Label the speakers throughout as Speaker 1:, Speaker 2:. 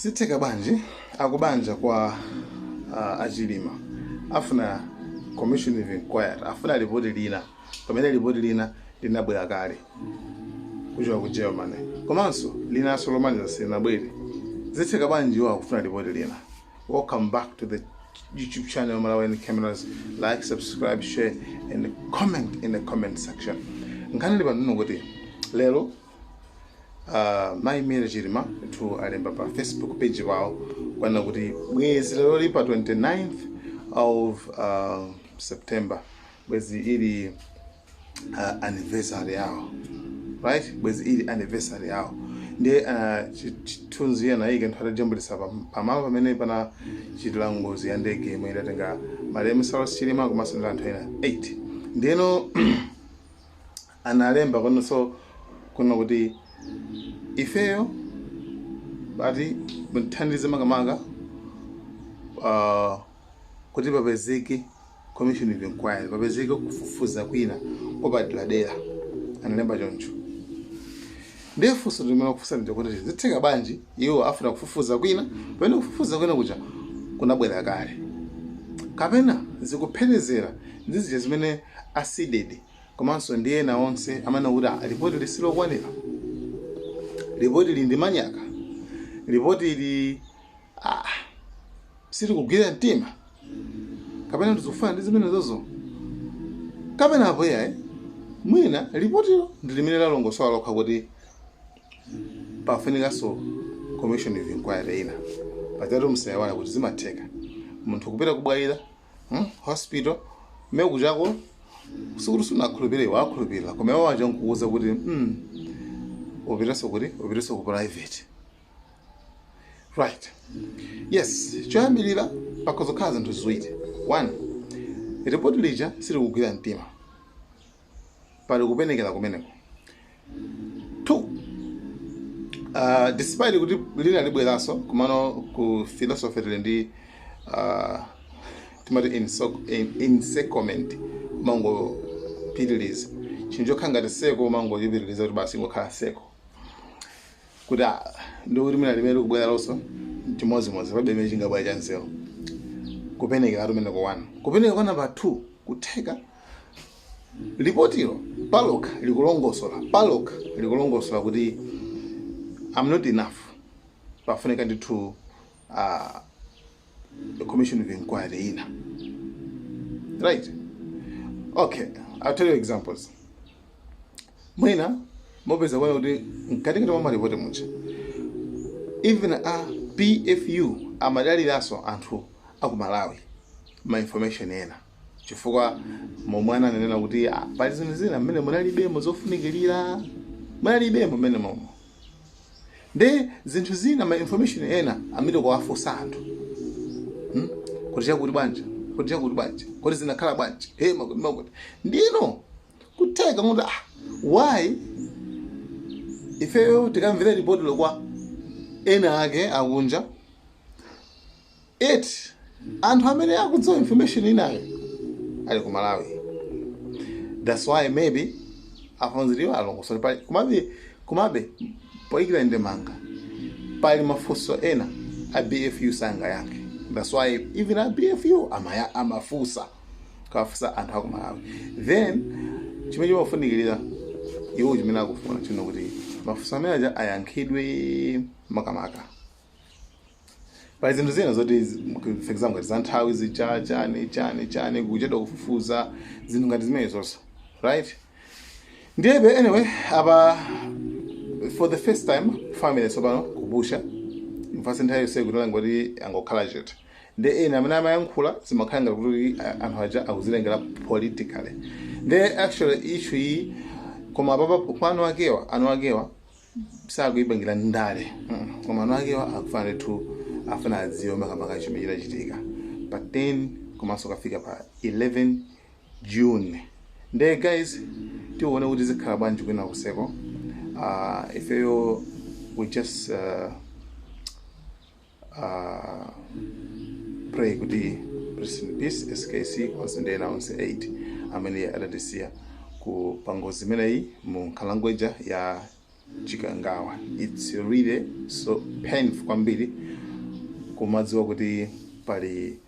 Speaker 1: Zitheka bwanji akubanja kwa achilima afuna commission of inquiry, afuna ripoti lina, pamene ripoti lina linabwera kale kuchoka ku Germany, komanso linanso lomaliza silinabwere? Zitheka bwanji iwo akufuna ripoti lina? Welcome back to the YouTube channel Malawian Cameras. Like, subscribe, share and comment in the comment section. Nkhani ili pano kuti lero Mayi Mary Chilima tu alemba pa Facebook page pawo kwana kuti bwezi lero li pa 29th of September bwezi ili anniversary yawo, right? Bwezi ili anniversary yawo. Ndiye chithunzi ena ayike nthu atajambulisa pamalo pamene panachitira ngozi ya ndege imwe idatenga malemu Saulos Chilima komanso ndi anthu ena 8. Ndiyeno analemba kononso kuno kuti ifeyo ati muthandize makamaka kuti papezeke commission of inquiry, papezeke kufufuza kwina kwapaderadera. Analemba choncho. Ndiye funso limene kufunsa ndi kuti zitheka bwanji iwo afuna kufufuza kwina pamene kufufuza kwina kuja kunabwera kale, kapena zikupherezera ndi zija zimene a CDEDI komanso ndi ena onse amene kuti ripoti lisilokwanira, ripoti ili ndi manyaka, ripoti ili silikugwira mtima, kapena ndizikufana ndi zimene zozo, kapena apo yayi, mwina ripotilo ndi limene lalongosola lokha kuti pafunikanso commission of inquiry ina? Pajatu musayiwale kuti zimatheka munthu kupita kubwalira, Hospital mmene kuchako, sikuti sunakhulupirire, wakhulupirira, koma iwo aja nkukuwuza kuti upitenso kuti upitenso ku private, right? Yes, choyambirira pakhoza zinthu ziwiri. One, ripoti lija silikugwira mtima, pali kupenekera kumeneko. Two, despite kuti lina libweranso, komano ku philosophy tili ndi timati encirclement, mangopitiliza chinthu chokhala ngati circle, mangochipitiliza kuti basi ingokhala circle, kuti ndikuti mina limene likubweranso chimodzimodzi, palibe imene chingabwera cha nzeru. Kupenekera kumeneko one, kupenekera kwa number two, kutheka ripotilo palokha likulongosola, palokha likulongosola kuti I'm not enough, pafunika ndithu commission of inquiry ina, right? Okay, I'll tell you examples. Mwina mopeza kuona kuti mkatikati mwa maripoti muja even a BFU amadaliranso anthu aku Malawi ma information ena, chifukwa momwe ananenera kuti pali zinthu zina mmene munalibemo zofunikirira, munalibemo mmene momwe ndi zinthu zina, ma information ena amene kuwafunsa anthu, Kuti chakuti bwanji, kuti chakuti bwanji, kuti zinakhala bwanji, hey, makuti makuti. Ndino kutheka kuti why ifeyo tikamvera ripoti lokwa ena ake akunja it anthu amene akudziwa information inayo ali ku Malawi? That's why maybe afunziriwa alongosole pali. Komabe poyikira ndemanga, pali mafunso ena a BFU sangayankhe. That's why even a BFU amafunsa, kafunsa anthu aku Malawi. Then chimene chimafunikirira iwo, chimene akufuna chino, kuti mafunso amene aja ayankhidwe. Makamaka pali zinthu zina zoti, for example, ngati za nthawi zija, chani chani chani, kuchedwa kufufuza, zinthu ngati zimene zonso, right? Ndiyebe anyway, apa for the first time family tsopano kupusha mfase. Nthawi yonse kuti ngoti angokhala chete, ndi ena amene amayankhula zimakhala ngati kuti anthu aja akuzilengera politically. Ndi actually issue iyi, koma papa kwa anu akewa sakuyipangira ndale, Koma anu akewa akufuna ndithu, afuna adziwe makamaka chimene chitachitika pa 10 komanso kafika pa 11 June. Nde guys, tione kuti zikhala bwanji kwina kuseko. Ifeyo we just pray kuti rest in peace SKC komanso ndi ena onse 8 amene adatisiya ku pangozi imeneyi mu nkhalango ija ya Chikangawa. It's really so painful kwambiri kumadziwa kuti pali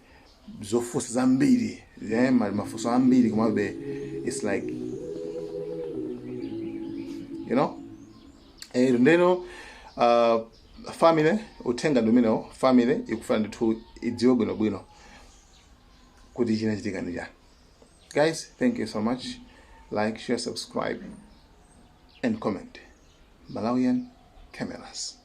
Speaker 1: zofunsa zambiri, yeah, mali mafunso ambiri, komabe it's like ndeno family, uthenga ndi umenewo. Family ikufuna ndithu idziwe bwinobwino kuti chinachitika ndi chani. Guys, thank you so much. Like, share, subscribe and comment. Malawian Cameras.